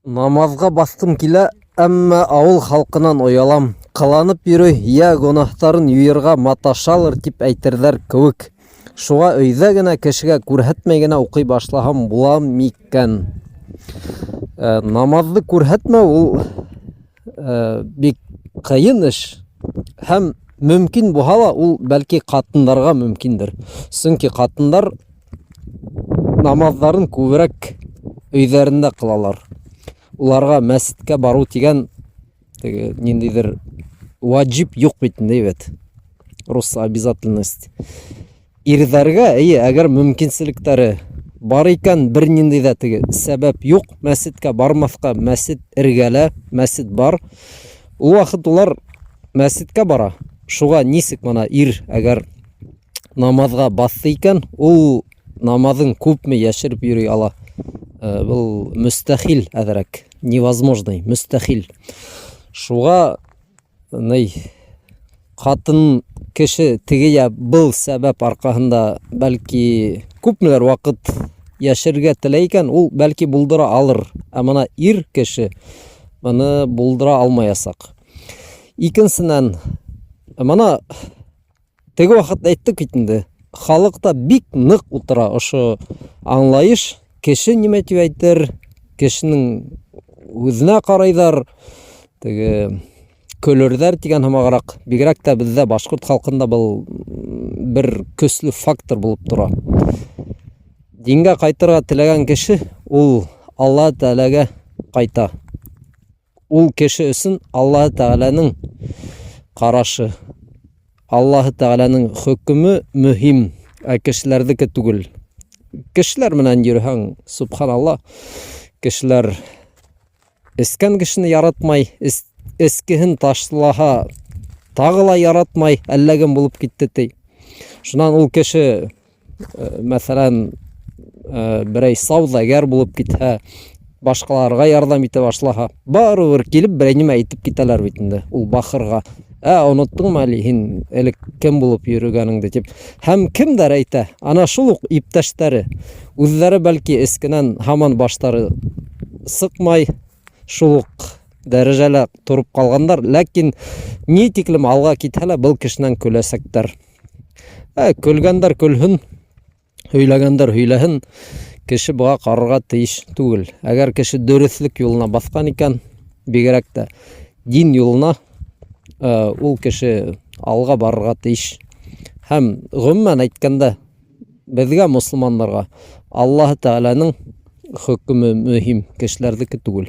Намаҙға баҫҡым килә, әммә ауыл халҡынан оялам. Ҡыланып йөрөй, йә гонаһтарын юйырға маташалыр тип әйтерҙәр кеүек. Шуға өйҙә генә кешегә күрһәтмәй генә уҡый башлаһам була микән? Э, намаҙҙы күрһәтмәү ул э, бик ҡыйын эш һәм мөмкин булһа ла ул бәлки ҡатындарға мөмкиндер. Сөнки ҡатындар намаҙҙарын күберәк өйҙәрендә ҡылалар. Уларға мәсеткә барыу тигән теге ниндәйҙер ваҗиб юҡ бит инде бит. Русса обязательность. Ирҙәргә, эйе, әгәр мөмкинселектәре бар икән, бер ниндәй ҙә теге сәбәп юҡ мәсеткә бармаҫҡа, мәсет эргәлә, мәсет бар. Ул ваҡыт улар мәсеткә бара. Шуға нисек мына ир әгәр намаҙға баҫты икән, ул намаҙын күпме йәшереп йөрөй ала. Э, был мөстәхил әҙерәк, невозможный, мөстәхил. Шуға ни ҡатын кеше теге йә был сәбәп арҡаһында бәлки күпмелер ваҡыт йәшерергә теләй икән, ул бәлки булдыра алыр. Ә мына ир кеше быны булдыра алмаясаҡ. Икенсенән, мына Теге вакыт әйттек бит инде, халыкта бик нык утыра ошо аңлайыш, кеше нимә дип әйтер, кешенең үзенә карайдар, теге көлерҙәр тигән һымағыраҡ. Бигерәк тә беҙҙә башҡорт халҡында был бер көслө фактор булып тора. Дингә ҡайтырға теләгән кеше ул Алла Тәғәләгә ҡайта. Ул кеше өсөн Аллаһы Тәғәләнең ҡарашы, Аллаһы Тәғәләнең хөкөмө мөһим, ә кешеләрҙеке түгел. Кешеләр менән йөрөһәң, субханалла, кешеләр эскән кешене яратмай, эскеһен ташлаһа, тағы ла яратмай, әллә кем булып китте ти. Шунан ул кеше Э, мәҫәлән, э, берәй сауҙагәр булып китһә, башҡаларға ярҙам итә башлаһа, барыбер килеп берәй нимә әйтеп китәләр бит инде ул бахырға. Ә, оноттоңмо әле һин элек кем булып йөрөгәнеңде тип. Һәм кемдәр әйтә? Ана шул уҡ иптәштәре. Үҙҙәре бәлки эскенән һаман баштары сыҡмай, шул уҡ дәрәжәлә тороп ҡалғандар, ләкин ни тиклем алға китһә лә был кешенән көләсәктәр. Ә, көлгәндәр көлһен, һөйләгәндәр һөйләһен, кеше быға ҡарарға тейеш түгел. Әгәр кеше дөрөҫлөк юлына баҫҡан икән, бигерәк тә дин юлына, э, ул кеше алға барырға тейеш. Һәм гомумән әйткәндә, беҙгә, мосолмандарға, Аллаһы Тәғәләнең хөкөмө мөһим, кешеләрҙеке түгел.